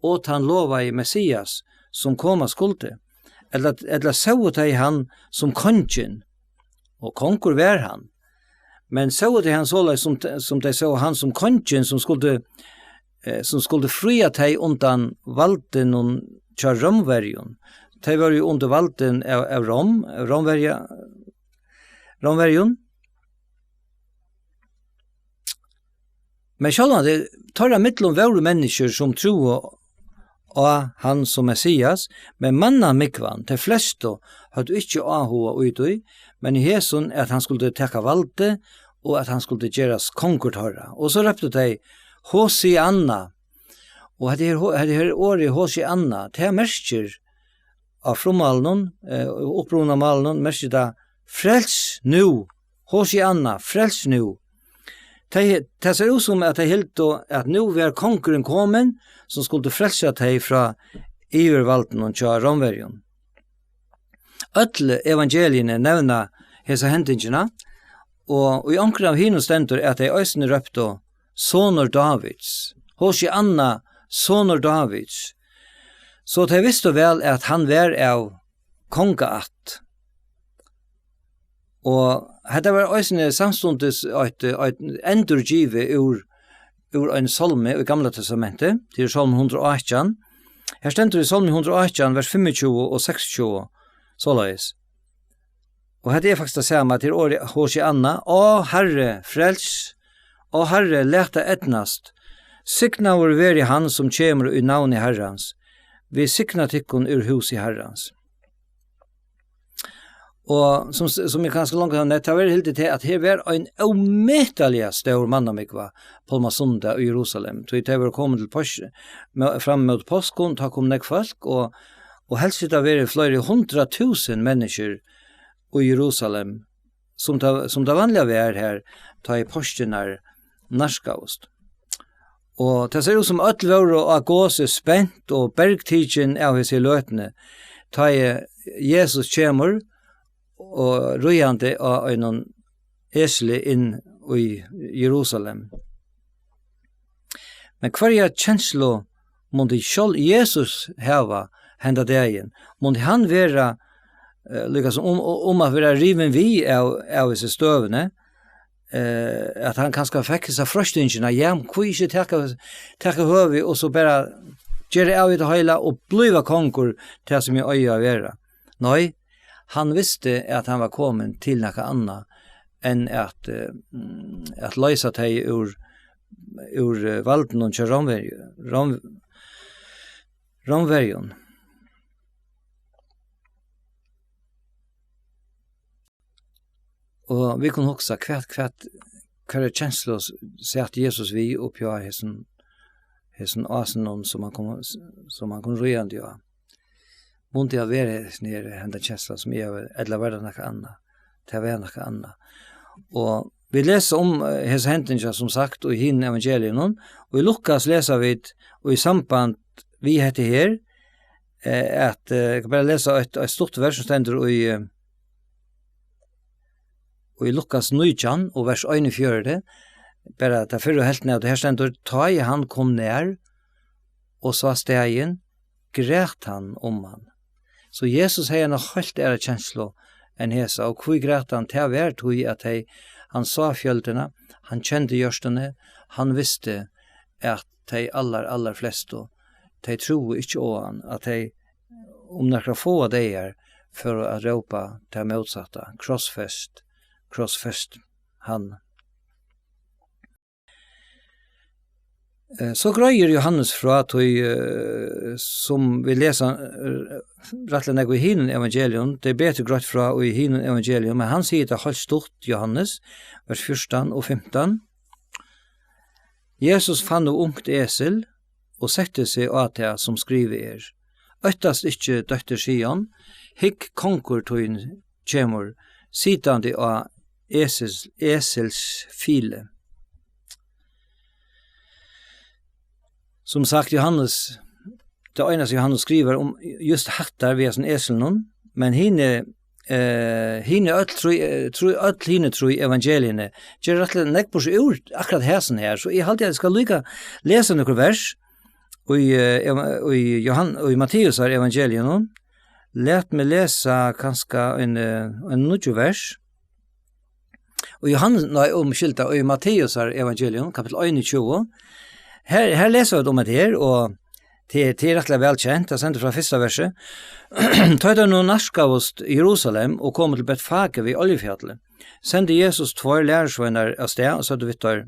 og tann lovaði Messias, sum koma skuldi? Ella, ella sóu tey hann sum kongin? Og kongur var hann. Men sóu tey hann soleiðis, sum, sum tey sóu hann sum kongin, sum skuldi, eh, sum skuldi fría tey undan valdinum hjá Rómverjum? Tey vóru jú undir valdin av, av Róm, av Rómverja, Rómverjum. Men sjálvandi, teirra millum vóru menniskjur, sum trúðu á hann sum Messias, men mannamúgvan, tey flestu, høvdu ikki áhuga í tí, men í hesum, at hann skuldi taka valdið, og at hann skuldi gerast kongur teirra. Og so róptu tey: Hosianna! Og hetta her, hetta her orðið Hosianna, tað merkir á frummálinum, eh, upprunamálinum, merkir tað: Frels nú! Hosianna, frels nú! Tey, tað sær út sum, at tey hildu, at nú var kongurin komin, sum skuldi frelsa tey frá yvirvaldinum hjá Rómverjum. Øll evangeliini nevna hesa hendingina, og í onkrum av hinum stendur, at tey eisini róptu: Sonur Dávids, Hosianna, sonur Dávids. So tey vistu væl, at hann var av kongaætt. Og hetta var eisini samstundis eitt, eitt endurgivið úr, úr einum sálmi í Gamla Testamenti, tað er Sálm hundrað og átjan. Her stendur í Sálmi hundrað og átjan, vers fimmogtjúgu og seksogtjúgu, soleiðis. Og hetta er faktiskt tað sama, tað er orðið Hosianna: Á Harri, frels, á Harri, lat tað eydnast. Signaður veri hann, sum kemur í navni Harrans. Vit signa tykkum úr húsi Harrans. Og sum, sum eg kanska longu havi nevnt, tað var hildið til, at her var ein ómetaliga stór mannamúgva pálmasunnudag í Jerusalem. Tí tey vóru komin til pás-, mó-, fram móti páskum, tá kom nógv fólk, og, og helst hevði tað verið fleiri hundrað túsund menniskjur í Jerusalem sum tað, sum tað vanliga var her, tá ið páskirnar nærkaðust. Og tað sær út, sum øll vóru á gosi spent og bergtikin av hesi løtuni, tá ið Jesus kemur og ríðandi á einum esli inn í Jerusalem. Men hvørja kenslu mundi sjálv Jesus hava henda dagin? Mundi hann vera, eh, líka sum um, um at vera rivin við av, av hesi støðuni, eh, at hann kanska fekk hesa freistingina, ja, men hví ikki taka, taka høvi og so bara gera av við tað heila og blíva kongur, tað sum eg eigi at vera? Nei, hann visti, at hann var komin til nakað annað enn at, eh, mm, at loysa tey úr, úr, eh, valdinum hjá Rómverju-, Róm-, Rómverjum. Og vit kunnu hugsa, hvat, hvat, hvørja kenslu s-, sat Jesus við uppi á hesum, hesum ásinum, sum hann kom, sum hann kom ríðandi á? Mundi hann vera hesin her, henda kenslan, sum eg havi, ella var tað nakað annað? Tað var nakað annað. Og vit lesa um, eh, hesa hendingina, sum sagt, í hinum evangeliunum, og í Lukas lesa vit, og í samband við hetta her, eh, at, eh, eg kann bara lesa eitt, eitt stutt vers, sum stendur í, eh, í Lukas nítjan og vers einogfjøruti, bara ta fyrru helvtina av tí, her stendur: "Tá ið hann kom nær og sá staðin, græt hann um hann." So Jesus hevði eina heilt aðra kenslu enn hesa, og hví græt hann? Tað var tí, at tey, hann sá fjøldina, hann kendi hjørtuni, hann visti, at tey allar, allar flestu, tey trúðu ikki á hann, at tey um nakrar fáar dagar fóru at rópa tað mótsatta: "Krossfest, krossfest hann." Eh, so greiðir Jóhannes frá tí, eh, sum vit lesa, eh, rættiliga nógv í hinum evangelium, tað er betur greitt frá í hinum evangelium, men hann sigur tað heilt stutt, Jóhannes, vers fjúrtan og fimtan. Jesus fann nú ungt esil og setti seg á tað, sum skrivað er: "Óttast ikki, dóttir Sion, hygg, kongur tín kemur sitandi á esils, esils fili." Sum sagt, Jóhannes, tað einasta Jóhannes skrivar um, júst hattar við hasum eslinum, men hini, eh, hini øll trý, eh, trý, øll hini trý evangeliini gera rættiliga nógv burtur úr akkurát hasum her, so eg haldi, at eg skal líka lesa nøkur vers í, eh, eva-, í Jóhan-, í Matteusar evangeliinum. Lat meg lesa kanska ein, eh, ein níggju vers. Og Jóhannes, nei, umskylda, og í Matteusar evangelium, kapittul einogtjúgu, her, her lesa vit um hetta her, og tað, tað er rættiliga væl kent, tað stendur frá fyrsta versi. Tá teir nú nærkaðust Jerusalem og komu til Betfage við Oljufjallið, sendi Jesus tveir lærisveinar av stað og søgdu við teir: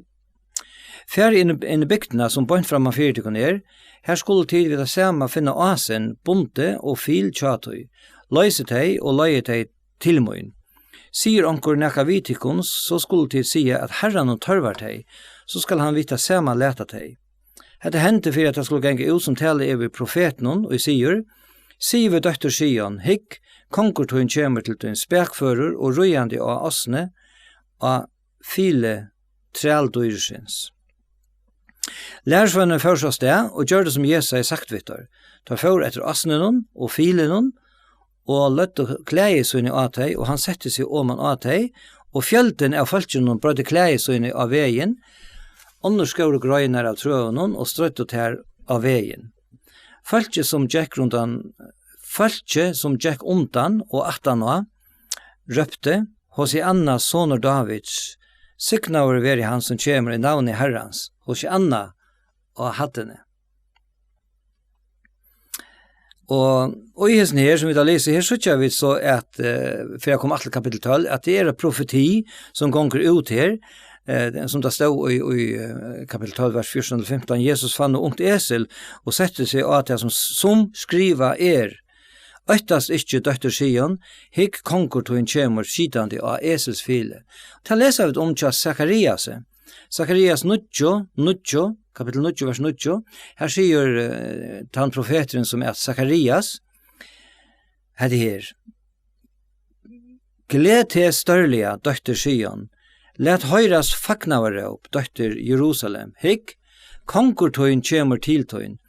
"Farið inn, inn í bygdina, sum beint framman fyri tykkum er, her skulu tit við tað sama finna ásin bundið og fil hjá tí. Loysið tey og leiðið tey til mín. Sigur onkur nakað við tykkum, so skulu tit siga, at Harranum tørvar tey, so skal hann við tað sama lata tey." Hetta hendi, fyri at tað skuldi ganga út, sum talað er við profetinum, ið sigur: "Sig við dóttur Sion: Hygg, kongur tín kemur til tín, spakførur og ríðandi á osni, á fili trældýrsins." Lærisveinarnir fóru so av stað og gjørdu, sum Jesus hevði sagt við teir. Teir fóru eftir osnunum og filinum og løgdu klæði síni á tey, og hann setti seg oman á tey, og fjøldin av fólkinum breiddi klæði síni á vegin, onnur skóru greinar av trøunum og streiddu tær á vegin. Fólkið, sum gekk rundan, fólkið, sum gekk undan og aftaná, rópti: "Hosianna, sonur Dávids, signaður veri hann, sum kemur í navni Harrans, Hosianna á hæddini." Og, og í hesum her, sum vit hava lisið her, síggja vit so at, eh, fyri at koma aftur til kapittul tólv, at tað er eitt profeti, sum gongur út her, eh, sum tað stóð í, í, eh, kapittul tólv, vers fjúrtan til fimtan: "Jesus fann nú ungt esil og setti seg á tað, sum, sum skrivað er: Óttast ikki, dóttir Sion, hygg, kongur tín kemur sitandi á esils fili." Tað lesa vit um hjá Sakariasi. Sakarias níggju, níggju, kapittul níggju, vers níggju. Her sigur, eh, tann profeturin, sum æt Sakarias, hetta her: Gleð teg stórliga, dóttir Sion. Lat hoyrast fagnaðarróp, dóttir Jerusalem. Hygg, kongur tín kemur til tín.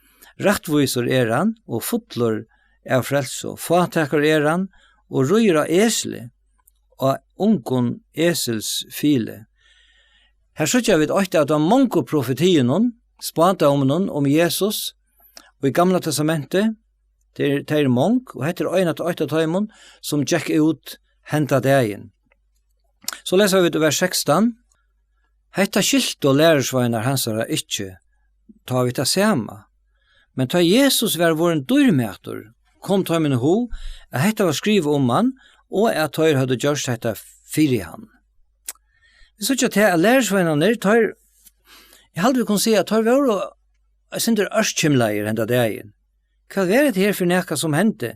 Rættvísur er hann og fullur av frelsu. Fátækur er hann og ríður á esli, á ungum esils fili. Her síggja vit eitt av teimum mongu profetiunum, spádómunum um Jesus í Gamla Testamenti. Tað er, tað er mong, og hetta er ein av, eitt av teimum, sum gekk út henda dagin. So lesa vit í vers sekstan: Hetta skiltu lærisveinar hansara ikki, tá við tað sama. Men tá Jesus var vorðin dýrmætur, kom teimum í hug, at hetta var skrivað um hann, og at teir høvdu gjørt hetta fyri hann. Vit síggja til, at lærisveinarnir, teir, eg haldi, vit kunnu siga, at teir vóru eitt sindur ørkymlaðir henda dagin. Hvat var hetta her fyri nakað, sum hendi?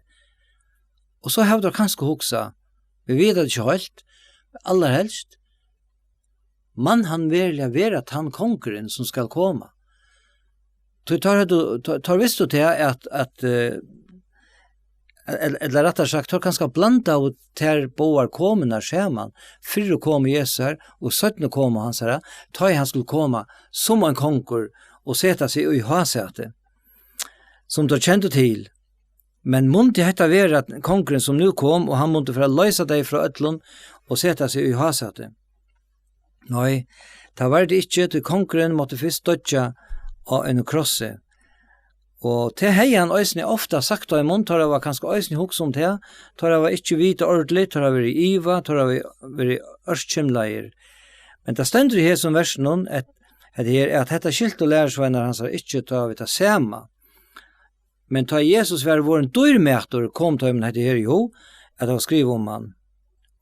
Og so hava teir kanska hugsað, vit vita tað ikki heilt, allarhelst, man hann veruliga vera tann kongurin, sum skal koma? Tí teir høvdu, teir, teir vistu tað, at, at, eh, ell-, ella rættari sagt, teir kanska blandaðu tær báðar komurnar saman, fyrru komu Jesusar og seinnu komu hansara, tá ið hann skuldi koma sum ein kongur og seta seg í hásæti, sum teir kendu til. Men mundi hetta vera kongurin, sum nú kom, og hann mundi fara at loysa tey frá øllum og seta seg í hásæti? Nei, tað var tað ikki, tí kongurin mátti fyrst doyggja á einum krossi. Og tað hevði hann eisini ofta sagt teimum, teir hava kanska eisini hugsað um tað, teir hava ikki vitað ordentligt, teir hava verið í iva, teir hava verið ørkymlaðir. Men tað stendur í hesum versinum, at, at her, at hetta skiltu lærisveinar hansara ikki, tá við tað sama. Men tá Jesus var vorðin dýrmætur, kom teimum hetta her í hug, at tað var skrivað um hann,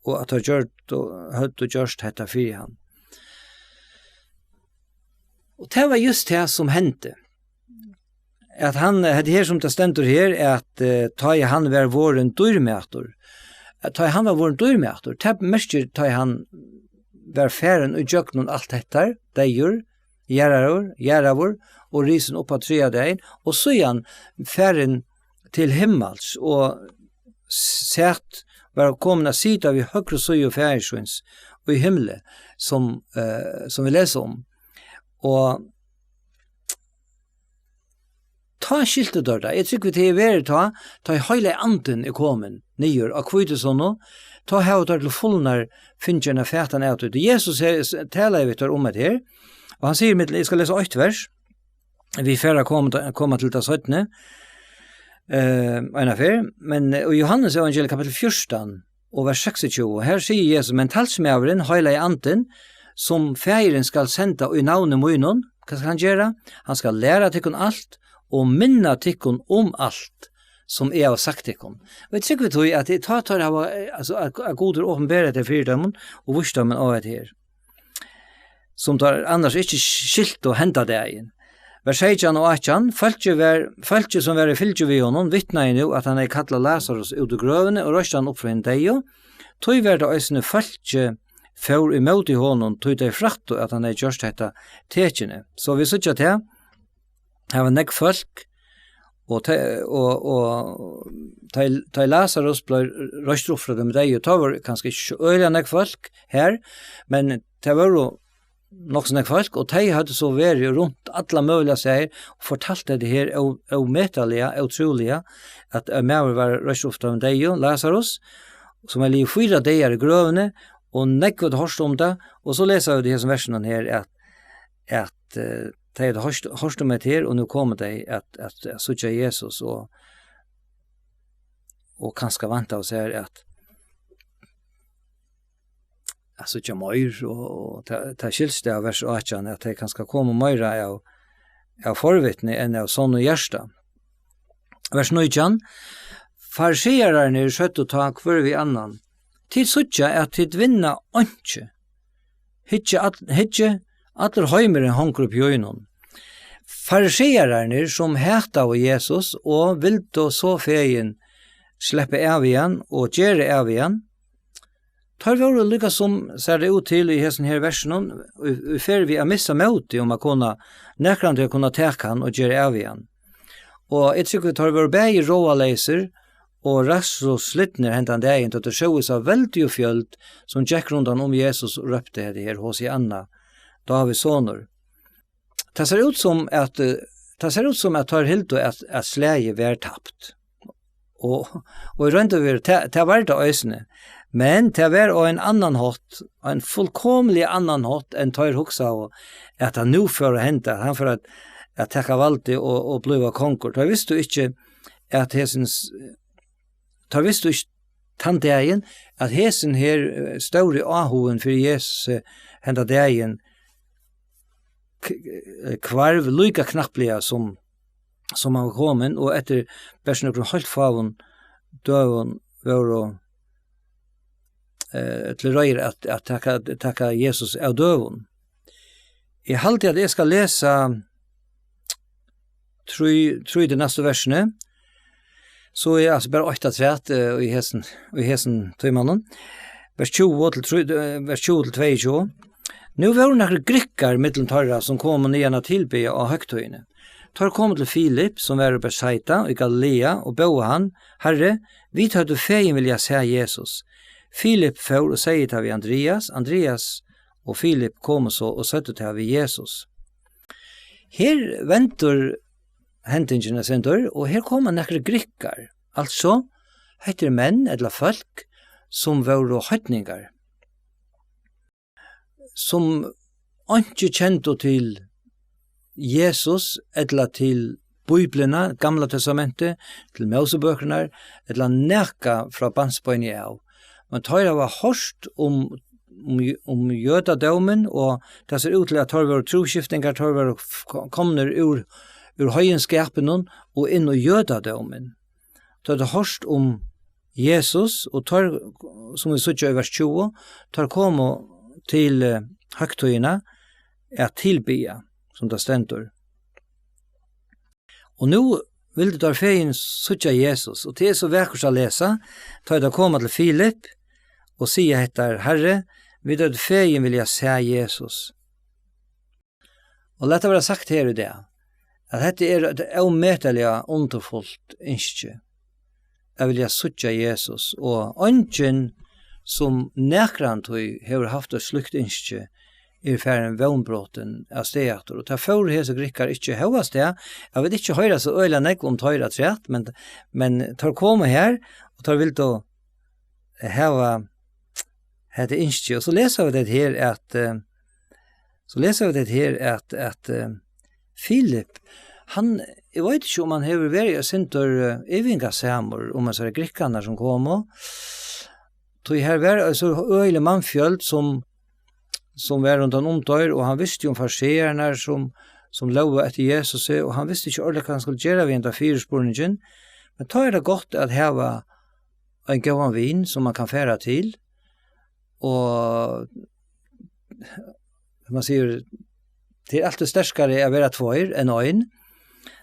og at teir gjørdu, høvdu gjørt hetta fyri hann. Og tað var júst tað, sum hendi. At hann, hetta her, sum tað stendur her, at, eh, tá ið hann var vorðin dýrmætur, at tá ið hann var vorðin dýrmætur, tað merkir, tá ið hann var farin í gjøgnum alt hetta, deyður, jarðaður, jarðaður og risin upp á triðja dagin, og síðan farin til himmals og sat, var komin at sita við høgru síðu Faðir síns í himli, sum, eh, sum vit lesa um. Og tá skiltu teir tað. Eg trúgvi, tað er verið tá, tá ið Heilagi Andin er komin niður á hvítusunnu, tá hava teir til fulnar fingið eina fatan av tí. Jesus her, s-, talaði við teir um hetta her, og hann sigur millum, eg skal lesa eitt vers, vit fara at koma, koma til tað seinni, eh, eina ferð, men, eh, í Jóhannes evangeliet kapittul fjúrtan og vers seksogtjúgu, her sigur Jesus: Men talsmaðurin, Heilagi Andin, sum Faðirin skal senda í navni mínum, hvat skal hann gera? Hann skal læra tykkum alt og minna tykkum um alt, sum eg havi sagt tykkum. Og eg trúgvi tí, at tað, tá teir hava, eh, altso, at, at Gud er opinberað tað fyri teimum og víst teimum á hetta her, sum teir annars ikki skiltu henda dagin. Vers seytjan og átjan: Fólkið var, fólkið, sum var í fylgju við honum, vitnaði nú, at hann hevði kallað Lasarus út úr grøvini og reist hann upp frá hinum deyðu. Tí var tað eisini fólkið fór ímóti honum, tí tey frættu, at hann hevði gjørt hetta tekini. So vit síggja tað, har var nógv fólk, og te-, og, og tá, tá Lasarus bleiv reistur upp frá teimum deyðu, tá vóru kanska ikki so øgiliga nógv fólk her, men tað vóru nokk so nógv fólk, og tey høvdu so verið runt allar møguligar staðir og fortalt hetta her ó-, ómetaliga, ótrúliga, at ein maður var reistur upp frá teimum deyðu, Lasarus, sum hevði ligið fýra dagar í grøvini, og nógv høvdu hoyrt um tað, og so lesa vit í hesum versunum her, at, at, eh, tey høvdu hoyrt, hoyrt um hetta her, og nú komu tey at, at, at síggja Jesus, og, og kanska væntaðu sær at, at síggja meir, og, og tað, tað skilst av vers átjan, at tey kanska komu meira av, av forvitni enn av sonnum hjarta. Vers nítjan: Fariseararnir søgdu tá hvør við annan: Tit síggja, at tit vinna einki. Hyggja all-, hyggja, allur heimurin hongur upp í honum. Fariseararnir, sum hataðu Jesus og vildu so fegin sleppa av við hann og gera av við hann, teir vóru líka sum sær tað út til í hesum her versunum, í, í ferð við at missa mótið um at kunna, nakrantíð at kunna taka hann og gera av við hann. Og eg trúgvi, teir vóru bæði ráðaleysir og ræðsluslitnir hendan dagin, tá teir sóu hesa veldigu fjøld, sum gekk rundan um Jesus og rópti hetta her: Hosianna, Dávids sonur. Tað sær út sum at, eh, tað sær út sum at teir hildu at, at slagið var tapt. Og, og í roynd og veru, tað, tað var tað eisini. Men tað var á ein annan hátt, ein fullkomiliga annan hátt enn teir hugsaðu, at hann nú fór at henda, at hann fór at, at taka valdið og, og blíva kongur. Teir vistu ikki, at hesin s-, teir vistu ikki tann dagin, at hesin her, eh, stóri áhugin fyri Jesus, eh, henda dagin k-, eh, hvarv líka knappliga sum, sum hann var komin, og eftir bert nøkrum heilt fáum døgum vóru, eh, til reiðar at, at taka, taka Jesus av døgum. Eg haldi, at eg skal lesa trý, trý til næstu versini. So er altso bara eitt afturat, eh, í hesum, í hesum tímanum. Vers tjúgu til trý, eh, vers tjúgu til tveyogtjúgu. Nú vóru nakrir grikkar millum teirra, sum komu niðan at tilbiðja á høgtíðini. Teir komu til Filip, sum var úr Betsaida í Galilea, og bóðu hann: Harri, vit høvdu fegin viljað sæð Jesus. Filip fór og segði tað við Andrias. Andrias og Filip komu so og søgdu tað við Jesus. Her vendur hendingin eitt sindur, og her koma nakrir grikkar. Altso, hetta eru menn ella fólk, sum vóru heidningar, sum einki kendu til Jesus ella til Bíbliuna, Gamla Testamentið, til Mósebøkurnar, ella nakað frá barnsbeini av. Men teir hava hoyrt um, um, um jødadómin, og tað sær út til, at teir vóru trúskiftingar, teir vóru f-, komnir úr, úr heiðinskapinum og inn í jødadómin. Teir høvdu hoyrt um Jesus, og teir, sum vit síggja í vers tjúgu, teir komu til, eh, høgtíðina at tilbiðja, sum tað stendur. Og nú vildu teir fegin síggja Jesus, og tað er so vakurt at lesa, tá teir koma til Filip og siga hetta: Harri, vit høvdu fegin viljað sæð Jesus. Og lat tað vera sagt her í dag, at hetta er eitt ómetaliga undurfult ynski, at vilja síggja Jesus, og eingin, sum nakrantíð hevur havt eitt slíkt ynski, er farin vónbrotin av stað aftur. Og tað fóru hesir grikkar ikki hóast tað, at vit ikki hoyra so øgiliga nógv um teir afturat, men, men teir komu her, og teir vildu hava hetta ynski. Og so lesa vit hetta her, at, eh, so lesa vit hetta her, at, at, eh, Filip, hann, eg veit ikki, um hann hevur verið eitt sindur, eh, yvirgasaður um hesar grikkarnar, sum komu. Tí her var ein so øgilig mannfjøld, sum, sum var rundan um teir, og hann visti um fariseararnar, sum, sum lógu eftir Jesusi, og hann visti ikki ordiliga, hvat hann skuldi gera við henda fyrispurningin. Men tá er tað gott at hava ein góðan vin, sum man kann fara til, og, man sigur, tað er altíð sterkari at vera tveir enn ein.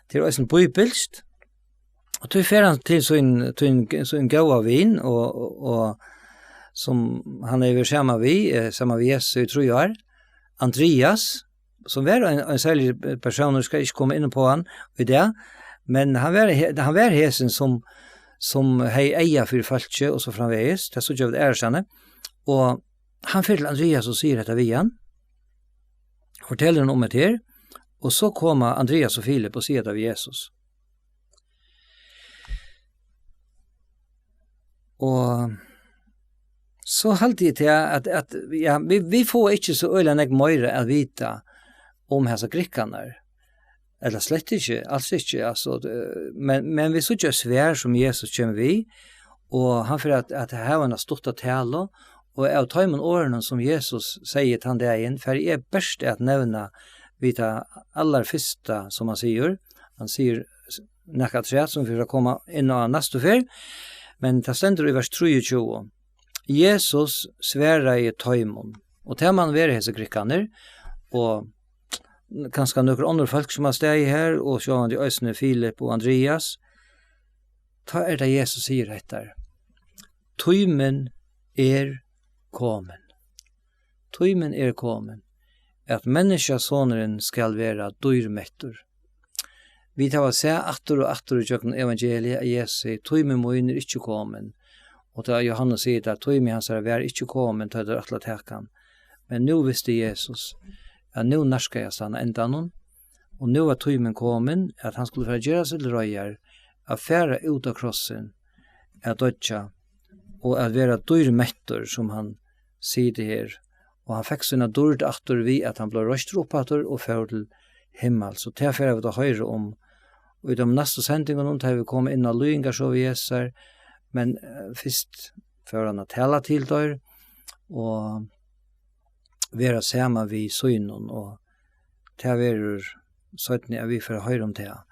Tað er eisini bíbilskt. Og tí fer hann til sín, sín, sín góða vin, og, og, og sum hann hevur verið saman við, eh, saman við Jesus í trý ár, Andrias, sum var ein, ein serligur persónur, skal eg ikki koma inn á hann í dag, men hann var he-, hann var hesin, sum, sum hevði eyga fyri fólki og so framvegis, tað síggja vit aðrastaðni. Og hann fer til Andrias og sigur hetta við hann, fortelur hann um hetta her, og so koma Andrias og Filip og siga hetta við Jesus. Og so haldi eg til at, at, ja, vit, vit fáa ikki so øgiliga nógv meira at vita um hesar grikkarnar, ella slett ikki, als ikki, altso, eh, men, men vit síggja eitt svar, sum Jesus kemur við, og hann fer at, at hava eina stutta talu, og av teimum orðunum, sum Jesus segði tann dagin, fari eg bert at nevna við tað allarfyrsta, sum hann sigur. Hann sigur s-, nakað afturat, sum vit fara at koma inn á næstu ferð, men tað stendur í vers trýogtjúgu: Jesus svaraði teimum, og tað man vera hesir grikkarnir, og kanska nøkur onnur fólk, sum hava staðið her, og sjálvandi eisini Filip og Andrias. Tá er tað, Jesus sigur hetta: Tímin er komin. Tímin er komin, at Menniskjusonurin skal vera dýrmettur. Vit hava sæð aftur og aftur ígjøgnum evangeliið, at Jesus sigur: "Tími mín er ikki komin." Og tá Jóhannes sigur tað, at tími hansara var ikki komin, tá teir ætla at taka hann. Men nú visti Jesus, at nú nærkaðist hann endanum, og nú var tímin komin, at hann skuldi fara at gera seg til reiðar, at fara út á krossin, at doyggja, og at vera dýrmettur, sum hann sigur her. Og hann fekk sína dýrd aftur við, at hann bleiv reistur upp aftur og fór til himmals. Og tað fara vit at hoyra um í teimum næstu sendingunum, tá vit koma inn á líðingarsøgu Jesu, men, eh, fyrst fór hann at tala til teir og vera saman við sínum, og tað verður seinni, at vit fara at hoyra um tað.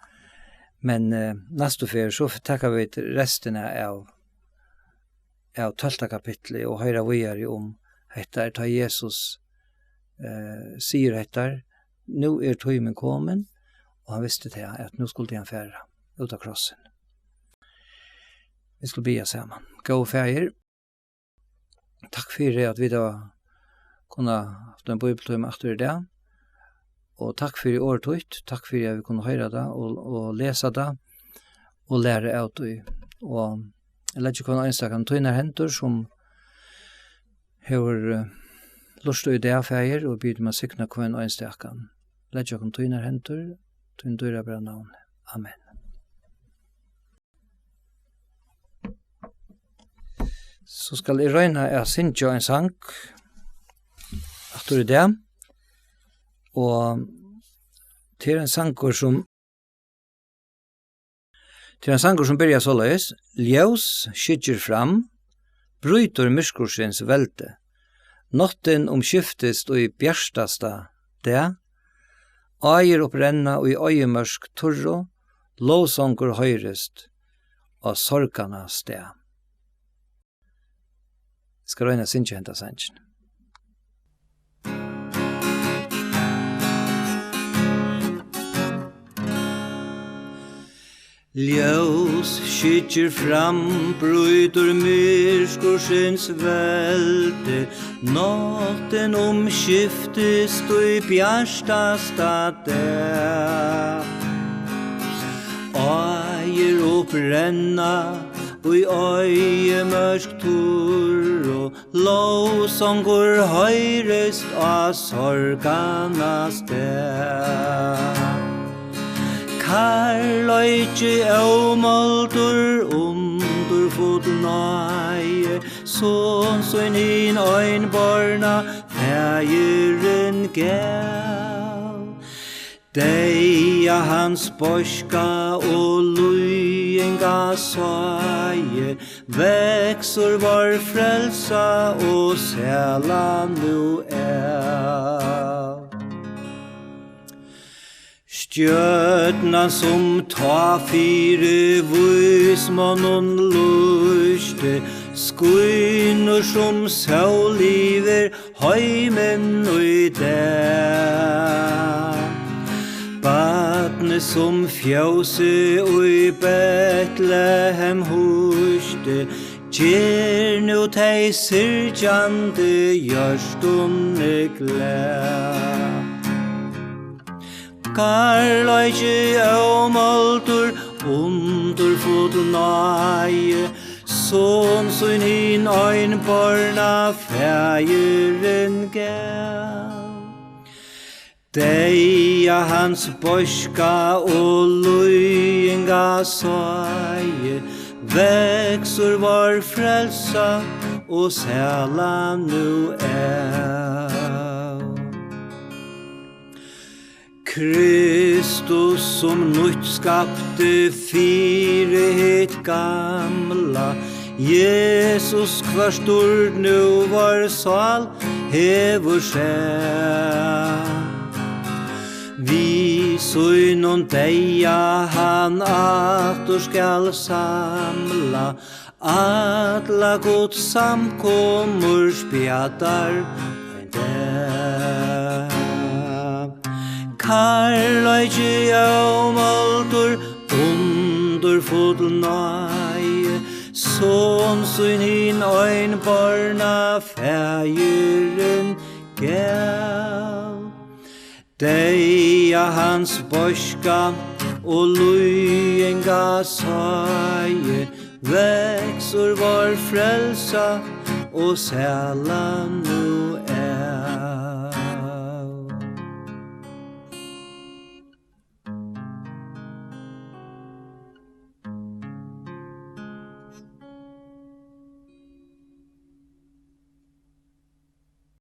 Men, eh, næstu ferð, so taka vit restina av, av tólvta kapitli og hoyra víðari um hetta, er tá Jesus, eh, sigur hetta: "Nú er tímin komin", og hann visti tað, at nú skuldi hann fara út á krossin. Vit skulu biðja saman. Góði Faðir, takk fyri, at vit hava kunnað havt ein bíbliutíma aftur í dag. Og takk fyri orð títt. Takk fyri, at vit kunnu hoyra tað og, og lesa tað og læra av tí. Og eg leggi hvønn einstakan í tínar hendur, sum hevur, eh, lurtað í dag, Faðir, og biði teg um at signa hvønn einstakan. Leggi okkum í tínar hendur, í tínum dýrabara navni. Amen. So skal eg royna at syngja ein sang aftur í dag. Og tað er ein sangur sum, tað er ein sangur sum byrjar soleiðis: Ljós skyggir fram, brýtur myrkursins veldi. Náttin umskiftist í bjartasta dag, áir upprenna í oyðimørk turru, lovsongur hoyrist á sorganna stað. Eg skal royna at syngja henda sangin. Ljós skyggir fram, brýtur myrkursins veldi, náttin umskiftist í bjartasta dag. Áir upprenna í oyðimørk turru, lovsongur hoyrist á sorganna stað. Kærleiki ómældur, undurfull náði, Son sín hin einborna Faðirin gav. Deyða hans beiska og líðinga sáði, veksur vár frelsa og sæla nú av. Stjørnan, sum tá fyri vísmonnum lýsti, skínur sum sól yvir heimin í dag. Barnið, sum fjósi í Betlehem hýsti, ger nú tey syrgjandi hjørtuni glað. Kærleiki ómældur, undurfull náði, Son sín hin einborna Faðirin gav. Deyða hans beiska og líðinga sáði, veksur vár frelsa og sæla nú av. Kristus, sum nýtt skapti fyri hitt gamla, Jesus, hvørs dýrd nú vár sál hevur sæð. Við sínum deyða hann aftur skal samla, alla Guds samkomur spjaddar ein dag. Kærleiki ómældur, undurfull náði, Son sín hin einborna Faðirin gav. Deyða hans beiska Og líðinga sái veksur vár frelsa og sæla nú er.